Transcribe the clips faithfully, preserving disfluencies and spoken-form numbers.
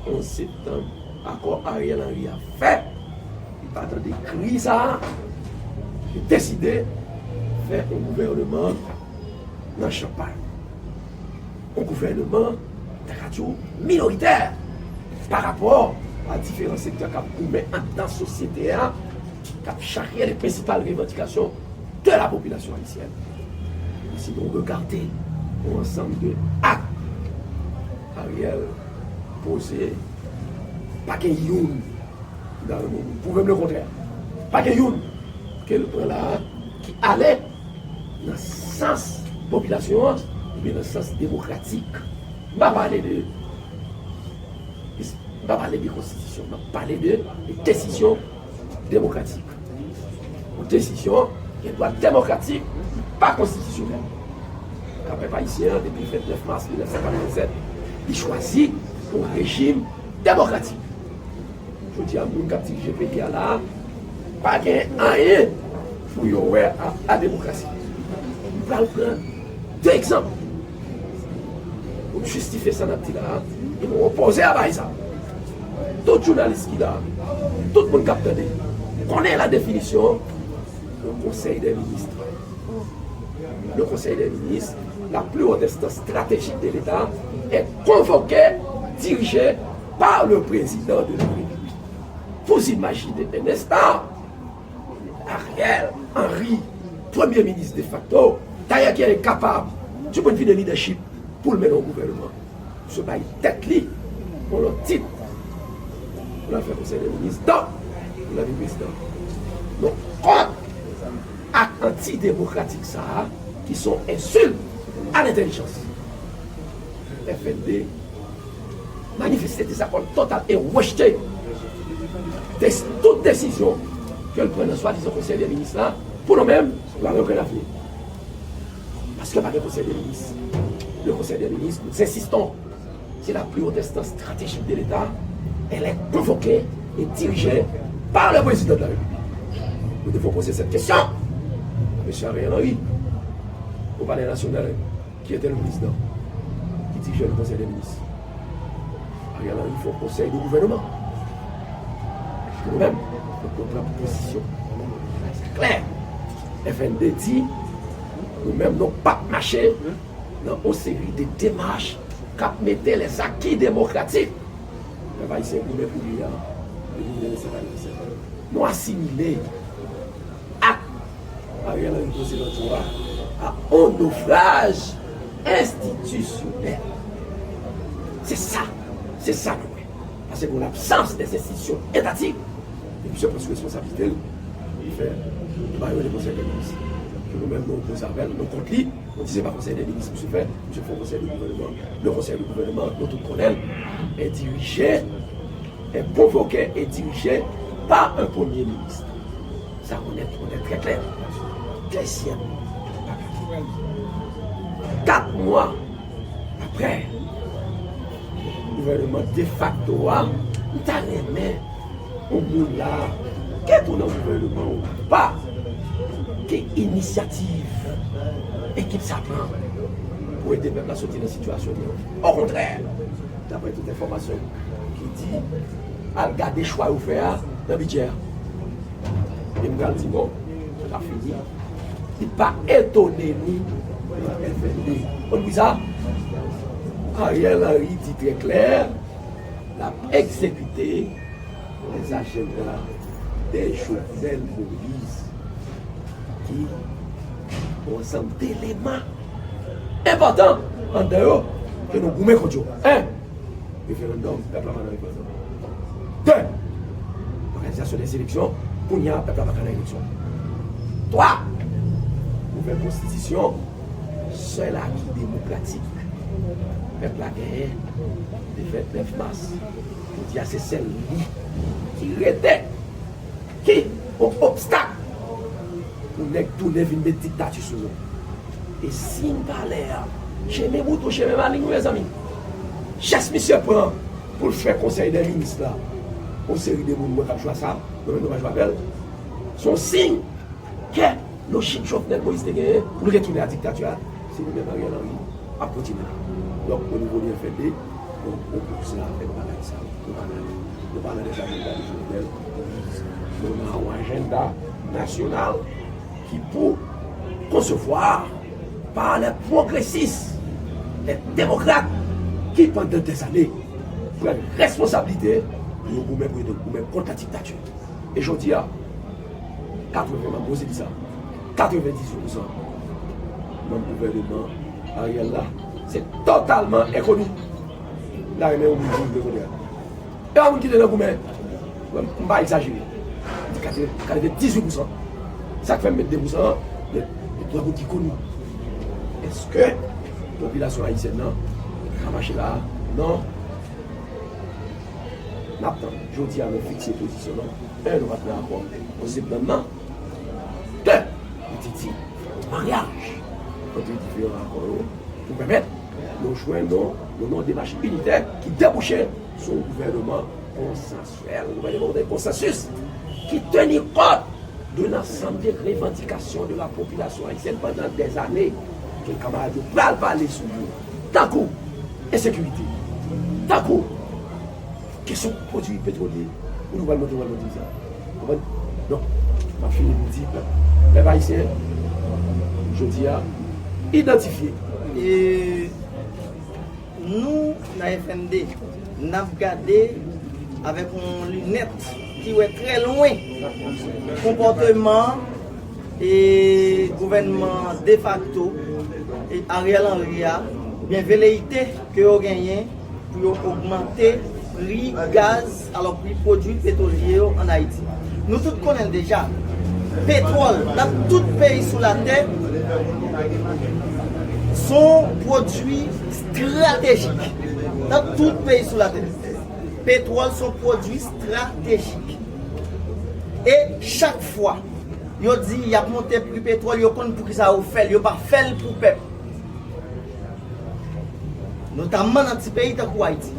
Onz septanm, akò Ariel Henry a fè, li pa tande kri sa a, li deside fè yon gouvènman nan chanpay. Yon gouvènman, ta ka di w, minoritè pa rapò a diferan sektè k ap goumen anndan sosyete a, k ap chache le prensipal revandikasyon de la popilasyon ayisyèn. E si nou regade yon ansanm de ak Ariel poze, pa gen youn ki ta renmen pwouve m lekontrè. Pa gen youn ke l pran la a ki ale nan sans popilasyon an oubyen nan sans demokratik. M pa pale de, m pa pale de konstitisyon, m ap pale de, de desizyon demokratik. Yon desizyon gen dwa demokratik, pa konstitisyonèl. Ka pèp ayisyen an, depi vennèf mas mil nèf san katrevennsèt, li chwazi yon rejim demokratik. Jodi a, moun k ap dirije peyi a la a, pa gen anyen pou yo wè a, a demokrasi. M pral pran de egzanp pou m jistifye sa n ap di la a, e pou m opoze a bagay sa. Tout jounalis ki la, tout moun k ap tande, konnen la definisyon yon konsèy dè minis. Le Conseil des ministres, la plus haute instance stratégique de l'État, est convoqué, dirigé par le président de la République. Vous imaginez un instant, Ariel Henry, premye minis de facto, dayè ki enkapab, du point de vue de leadership, pou l mennen yon gouvènman. Misye bay tèt li yon lòt tit pou l al fè konsèy dè minis, donk pou l al vin prezidan. Nou kont ak antidemokratik sa a, ki se yon ensilt a lentèlijans. F N D manifeste dezakò l total e rejte des, tout desizyon ke l pran nan swadizan konsèy dè minis la. Pou nou menm, nou pa gen okenn avni. Paske pa gen konsèy dè minis. Le Conseil des ministres, nous insistons, c'est la plus haute instance stratégique de l'État. Elle est convoquée et dirigée par le président de la République. Nous devons poser cette question à M. Ariel Henry, au Palais national, qui était le président, qui dirigeait le Conseil des ministres. Ariel Henry fè yon konsèy de gouvènman. Nou menm, nou pran pozisyon. Sa klè. F N D di, nou menm, nou p ap mache nan yon seri de demach k ap mete lèzaki demokratik. Pèp ayisyen goumen pou li a, depi mil nèf san katrevennsèt. Nou asimile ak Ariel Henry poze lòt jou a, a yon nofraj enstitisyonèl. Se sa, se sa nou wè. Paske gon labsans dè enstitisyon etatik, e misye pran sou responsablite l, li fè, li ba yo le konsèy dè minis. Ke nou menm nou opoze avè l, nou kont li, nou di se pa konsèy dè minis misye fè, misye fè yon konsèy de gouvènman. Le konsèy de gouvènman, nou tout konnen l, est dirigé, est convoqué et dirigé par un premier ministre. Sa onèt, onèt, trè klè. Dezyèm bagay. Kat mwa apre gouvènman defakto a, m ta renmen yon moun la, kèt ou nan gouvènman ou pa, ki inisyativ ekip sa pran pou ede pèp la soti nan sitiyasyon li an. Okontrè, daprè tout enfòmasyon ki di, al gade chwa yo fè a nan bidjè a. E m pral di non, sa fini. Li pa etone nou nan F N D. Konn poukisa? Ariel Henry di trè klè, l ap egzekite les agendas de Jovenel Moïse, ki yon ansanm deleman enpòtan anndan yo ke nou goumen kont yo. En, referandòm, pèp la pa nan referandòm. De, òganizasyon dè eleksyon, kounye a pèp la pa ka nan eleksyon. Twa, nouvèl konstitisyon, sèl aki demokratik pèp la genyen, de vennèf mas. Jodi a, se sèl li ki rete, ki yon obstak pou nèg tounen vin met diktati sou nou. E si m pa lè a, chemen bouton, chemen malin wi, mezanmi. Jès misye pran pou l fè konsèy dè minis la, yon seri de moun mwen k ap jwe a sa, mwen menm nou pa jwe avè l. Se yon siy ke lojik Jovenel Moïse te genyen pou l retounen a diktati a, se li menm Ariel Henry ap kontinye la. Donk, o nivo de F N D, nou opoze avèk bagay sa yo. Nou pa nan dèzajanda de Jovenel. Nou nan yon ajanda nasyonal ki pou konsevwa pa lè pwogresis, lè demokrat ki pandan dèzane pran responsablite pou yo goumen, pou yo goumen kont la diktati. E jodi a, katreven, m ap poze li sa, katrevendizuit pousan manm gouvènman Ariel la, se totalman enkoni. M ta renmen yon moun di m kounye a. E pa moun ki te nan goumen. M pa egzajere. M di katrevendizuit pousan. Sa k fè m met de pousan an, de, de, de moun ki koni. Èske popilasyon ayisyèn nan ka mache la? Non. N ap tann. Jodi a, nou fikse pozisyon nou. En, nou pa t nan akò. Konsekans nan, de, nou te di maryaj ant diferan akò yo pou pèmèt nou jwenn nou, nou nan yon demach initè ki debouche sou yon gouvènman konsansyèl, yon gouvènman de konsansis ki teni kont de lansanm de revandikasyon de la popilasyon ayisyèn pandan dèzane. Ke kanmarad yo pral pale sou yo, tankou ensekirite, tankou kesyon pwodui petwolye, ou nou pral monte, pral monte sa. Konprann? Donk, m ap fini pou di pèp, pèp ayisyen, jodi a, idantifye. E nou, nan F N D, n ap gade avèk yon linèt ki wè trè lwen konpòteman e gouvènman defakto e Ariel Henry a, oubyen veleyite ke yo genyen pou yo ogmante pri gaz, alò pri pwodui petwolye yo ann Ayiti. Nou tout konnen l deja, petwòl nan tout peyi sou latè se yon pwodui estratejik. Nan tout peyi sou latè, petwòl se yon pwodui estratejik. E chak fwa yo di y ap monte pri petwòl, yo konn poukisa yo fè l, yo pa fè l pou pèp. Notamman nan ti peyi tankou Ayiti.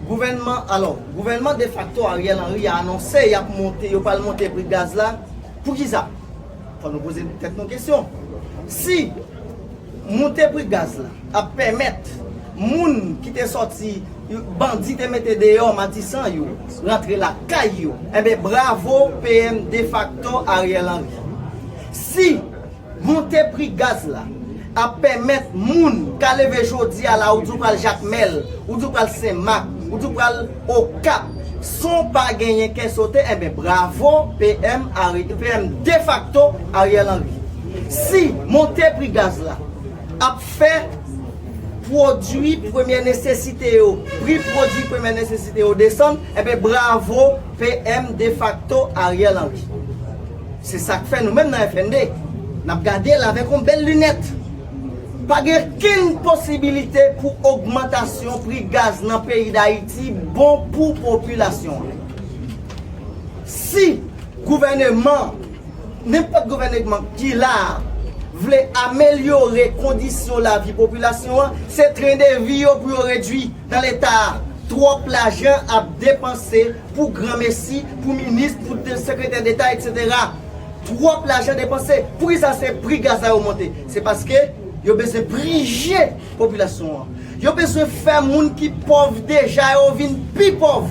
Gouvènman, alò, gouvènman defakto Ariel Henry a anonse y ap monte, yo pral monte pri gaz la. Poukisa? Fò nou poze tèt nou kesyon. Si monte pri gaz la ap pèmèt moun ki te sòti, bandi te mete deyò Matisan yo, rantre lakay yo, enben bravo P M defakto Ariel Henry. Si monte pri gaz la ap pèmèt moun ka leve jodi a la, ou di w pral Jakmèl, ou di w pral Senmak, ou di w pral Okap, san w pa genyen kè sote, enben bravo P M Ari-, P M defakto Ariel Henry. Si monte pri gaz la ap fè pwodui premyè nesesite yo, pri pwodui premyè nesesite yo desann, enben bravo P M defakto Ariel Henry. Se sa k fè nou menm nan F N D, n ap gade l avèk yon bèl linèt. Pa gen okenn posibilite pou ogmantasyon pri gaz nan peyi Dayiti bon pou popilasyon an. Si gouvèneman, nenpòt gouvèneman ki la a, vle amelyore kondisyon lavi popilasyon an, se tren de vi yo pou yo redui nan leta a. Twòp lajan ap depanse pou granmesi, pou minis, pou de-, sekretè deta, etsetera. Twòp lajan depanse. Poukisa se pri gaz la yo monte? Se paske yo bezwen prije popilasyon an. Yo bezwen fè moun ki pòv deja yo vin pi pòv,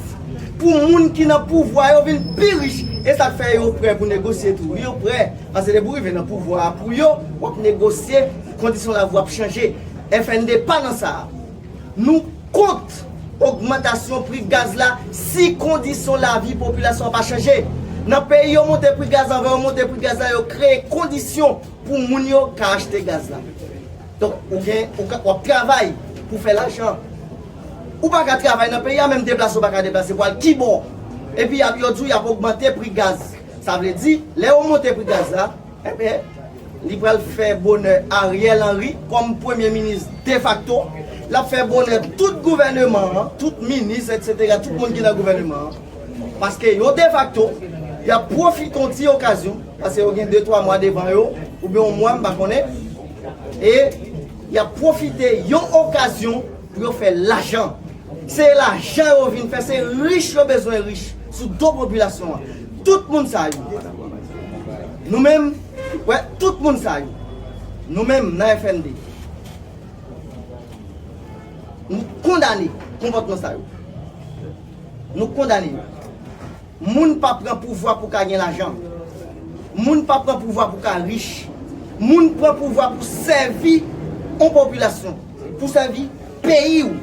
pou moun ki nan pouvwa yo vin pi rich. E sa k fè yo prè pou negosye tou. Yo prè. Paske depi w rive nan pouvwa a, pou yo, w ap negosye, kondisyon lavi w ap chanje. F N D pa nan sa a. Nou kont ogmantasyon pri gaz la si kondisyon lavi popilasyon an pa chanje. Nan peyi yo monte pri gaz la, anvan yo monte pri gaz la, yo kreye kondisyon pou moun yo ka achte gaz la. Donk, ou gen, ou ka, w ap travay pou fè lajan. Ou pa ka travay nan peyi a, menm deplase ou pa ka deplase pou al kibò. Epi y ap, yo di w y ap ogmante pri gaz. Sa vle di, lè yo monte pri gaz la, enben, li pral fè bonè Ariel Henry kòm premye minis defakto. L ap fè bonè tout gouvèneman an, tout minis, etsetera, tout moun ki nan gouvèneman an. Paske yo defakto, y ap pwofite yon ti okazyon, paske yo gen de, twa mwa devan yo, oubyen yon mwa, m pa konnen, e y ap pwofite yon okazyon pou yo fè lajan. Se lajan yo vin fè, se rich yo bezwen rich sou do popilasyon an. Tout moun sa yo. Nou menm, wè, tout moun sa yo. Nou menm, nan F N D, nou kondane konpòtman sa yo. Nou kondane yo. Moun pa pran pouvwa pou ka gen lajan. Moun pa pran pouvwa pou ka rich. Moun pran pouvwa pou sèvi yon popilasyon, pou sèvi peyi w.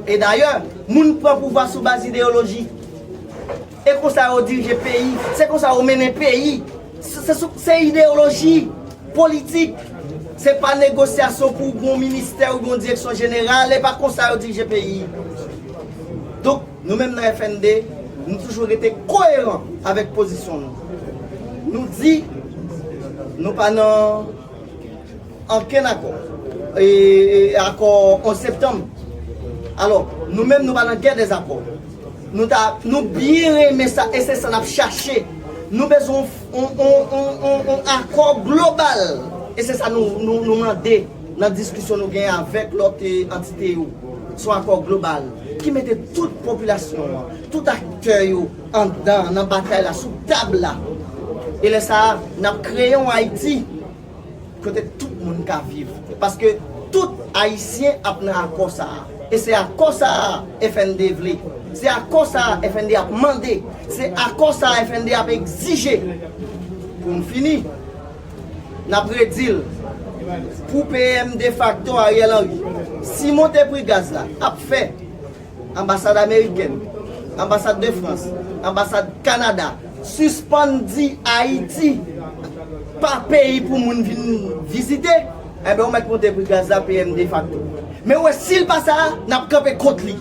E dayè, moun pran pouvwa sou baz ideyoloji. E konsa yo dirije peyi, se konsa yo mennen peyi. Se, se sou, se ideyoloji politik. Se pa negosyasyon pou yon ministè ou yon direksyon jeneral, e pa konsa yo dirije peyi. Donk, nou menm nan F N D, nou toujou rete koyeran avèk pozisyon nou. Nou di, nou pa nan ankenn akò. E, e akò onz septanm. Alò, nou menm, nou pa nan gè dèzakò. Nou ta, nou byen renmen sa, e se sa n ap chache. Nou bezwen yon, yon, yon, yon, yon akò global. E se sa nou, nou, nou mande nan diskisyon nou genyen avèk lòt, e, antite yo. Se yon akò global ki mete tout popilasyon an, tout aktè yo anndan, nan batay la, sou tab la. E lè sa a, n ap kreye yon Ayiti kote tout moun ka viv. Paske tout Ayisyen ap nan akò sa a. E se akò sa a F N D vle. Se akò sa a F N D ap mande. Se akò sa a F N D ap egzije. Pou m fini, n ap redi l. Pou P M defakto Ariel Henry, si monte pri gaz la ap fè, anbasad amerikèn, anbasad de Frans, anbasad Kanada, sispann di Ayiti pa peyi pou moun vin vizite, enben, ou mèt monte pri gaz la, P M defakto. Men w wè, si l pa sa, n ap kanpe kont li.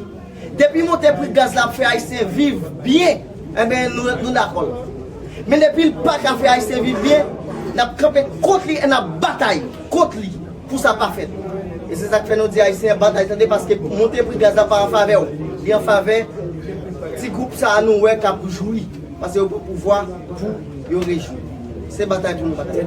Depi monte pri gaz la ap fè Ayisyen viv byen, enben, nou, nou dakò l. Men depi l pa ka fè Ayisyen viv byen, n ap kanpe kont li e n ap batay kont li pou sa pa fèt. E se sa k fè nou di Ayisyen batay, tande, paske monte pri gaz la pa an favè w. Li an favè ti gwoup sa a nou wè k ap jwi, paske yo pran pouvwa pou yo rejwi. Se batay pou nou batay.